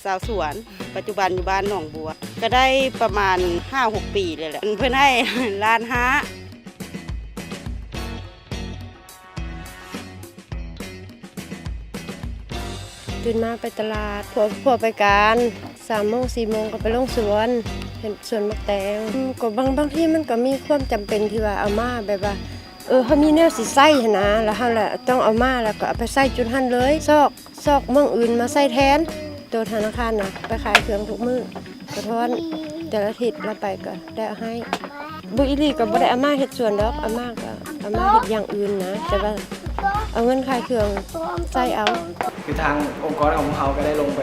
ຊາວສວນ ປັດຈຸບັນຢູ່ບ້ານໜອງບົວ ກໍໄດ້ປະມານຫ້າຫົກປີແລ້ວແຫຼະ ເພິ່ນໃຫ້ລ້ານຫ້າ. ຕື່ນມາໄປຕະຫຼາດ ຜົວ ຜົວໄປການ ສາມໂມງສີ່ໂມງກໍໄປລົງສວນ ເຮັດສວນໝາກແຕງ ກໍບາງ ບາງທີມັນກໍມີຄວາມຈຳເປັນທີ່ວ່າເອົາມາ ແບບວ່າ ເອີ ເຮົາມີແນວຊິໃຊ້ຫັ້ນນະ ແລ້ວເຮົາລະຕ້ອງເອົາມາ ແລ້ວກໍເອົາໄປໃຊ້ຈຸດຫັ້ນເລີຍ ຊອກ ຊອກໝ່ອງອື່ນມາໃຊ້ແທນ. ໂຕທະນາຄານນະ ໄປຂາຍເຄື່ອງທຸກມື້ ສະທ້ອນ ແຕ່ລະທິດລາວໄປກໍໄດ້ເອົາໃຫ້. ບໍ່ ອີ່ຫຼີກໍບໍ່ໄດ້ເອົາມາເຮັດສວນດອກ ເອົາມາກໍເອົາມາເຮັດຢ່າງອື່ນນະ ແຕ່ວ່າເອົາເງິນຂາຍເຄື່ອງໃຊ້ເອົາ. ຄືທາງອົງກອນຂອງພວກເຮົາກໍໄດ້ລົງໄປ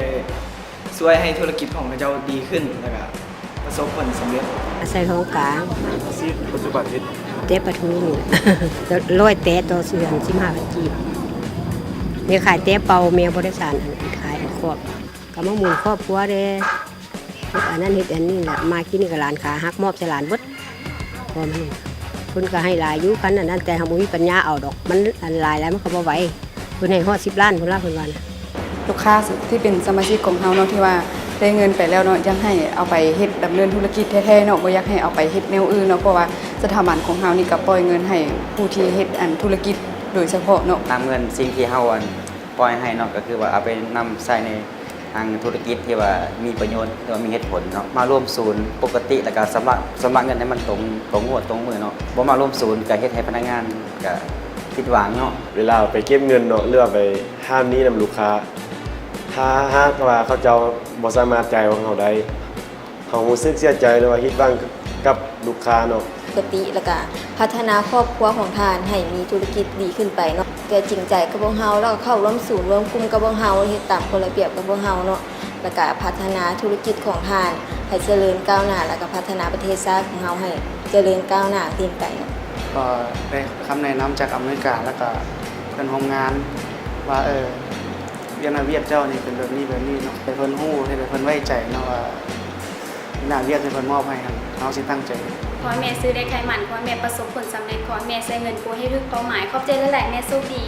ຊ່ວຍໃຫ້ທຸລະກິດຂອງເຂົາເຈົ້າດີຂຶ້ນ ແລ້ວກໍປະສົບຜົນສຳເລັດ. ອາໄສຫ້ອງກາງ ອາຊີບປັດຈຸບັນເຮັດແຕ່ປາທູນີ້ ຮ້ອຍແຕະຕໍ່ເດືອນ ສິບຫ້າພັນກີບ. ແມ່ຂາຍແຕະເປົ່າ ແມ່ບໍ່ໄດ້ສານ ອັນຂາຍອັນຄອບ ກໍມາໝູນຄອບຄົວແດ່ ເຮັດອັນນັ້ນເຮັດອັນນີ້ລະ. ມາກິນນີ້ກໍຫຼານຂາຫັກ ມອບໃສ່ຫຼານເບິດ. ເພິ່ນກໍໃຫ້ຫຼາຍຢູ່ ຄັນອັນນັ້ນ ແຕ່ເຮົາບໍ່ມີປັນຍາເອົາດອກ ມັນອັນຫຼາຍແລ້ວມັນກໍບໍ່ໄຫວ. ເພິ່ນໃຫ້ຮອດສິບລ້ານພຸ້ນລະ ເພິ່ນວ່ານະ. ລູກຄ້າທີ່ເປັນສະມາຊິກຂອງເຮົາເນາະ ທີ່ວ່າໄດ້ເງິນໄປແລ້ວເນາະ ຢາກໃຫ້ເອົາໄປເຮັດດຳເນີນທຸລະກິດແທ້ໆເນາະ ບໍ່ຢາກໃຫ້ເອົາໄປເຮັດແນວອື່ນເນາະ ເພາະວ່າສະຖາບັນຂອງເຮົານີ້ກໍປ່ອຍເງິນໃຫ້ຜູ້ທີ່ເຮັດອັນທຸລະກິດໂດຍສະເພາະເນາະ. ນຳເງິນສິ່ງທີ່ເຮົາອັນປ່ອຍໃຫ້ເນາະ ກໍຄືວ່າເອົາໄປນຳໃຊ້ໃນ ທາງທຸລະກິດທີ່ວ່າມີປະໂຫຍດ ຫຼືວ່າມີເຫດຜົນເນາະ ມາລວມສູນປົກກະຕິ ແລ້ວກະຊຳລະ ຊຳລະເງິນໃຫ້ມັນຕົງ ຕົງງວດຕົງມື້ເນາະ. ບໍ່ມາລວມສູນກະເຮັດໃຫ້ພະນັກງານກະຜິດຫວັງເນາະ. ເວລາເຮົາໄປເກັບເງິນເນາະ ຫຼືວ່າໄປຫ້າມໜີ້ນຳລູກຄ້າ ຖ້າຫາກວ່າເຂົາເຈົ້າບໍ່ສາມາດຈ່າຍຂອງເຮົາໄດ້ ເຮົາຮູ້ສຶກເສຍໃຈ ຫຼືວ່າຜິດຫວັງກັບລູກຄ້າເນາະ. ປົກກະຕິ ແລ້ວກະພັດທະນາຄອບຄົວຂອງທ່ານໃຫ້ມີທຸລະກິດດີຂຶ້ນໄປເນາະ ແຕ່ຈິງໃຈກັບພວກເຮົາ ແລ້ວກໍເຂົ້າຮ່ວມສູນຮ່ວມກຸ່ມກັບພວກເຮົາ ເຮັດຕາມກົດລະບຽບກັບພວກເຮົາເນາະ ແລ້ວກະພັດທະນາທຸລະກິດຂອງທ່ານໃຫ້ຈະເລີນກ້າວໜ້າ ແລ້ວກະພັດທະນາປະເທດຊາດຂອງເຮົາໃຫ້ຈະເລີນກ້າວໜ້າຂຶ້ນໄປເນາະ. ກໍໄດ້ຄຳແນະນຳຈາກອາເມລິກາ ແລ້ວກະເພື່ອນຮ່ວມງານວ່າ ເອີ ວຽກໜ້າວຽກເຈົ້ານີ້ເປັນແບບນີ້ແບບນີ້ເນາະ ໃຫ້ເພິ່ນຮູ້ ໃຫ້ເພິ່ນໄວ້ໃຈເນາະວ່າ ໜ້າວຽກທີ່ເພິ່ນມອບໃຫ້ຫັ້ນ ເຮົາຊິຕັ້ງໃຈ. ຂໍໃຫ້ແມ່ຊື້ໄດ້ໄຂ່ໝັ້ນ ຂໍໃຫ້ແມ່ປະສົບຜົນສຳເລັດ ຂໍໃຫ້ແມ່ໃຊ້ເງິນກູ້ໃຫ້ຖືກເປົ້າໝາຍ. ຂອບໃຈຫຼາຍໆ ແມ່ໂຊກດີ.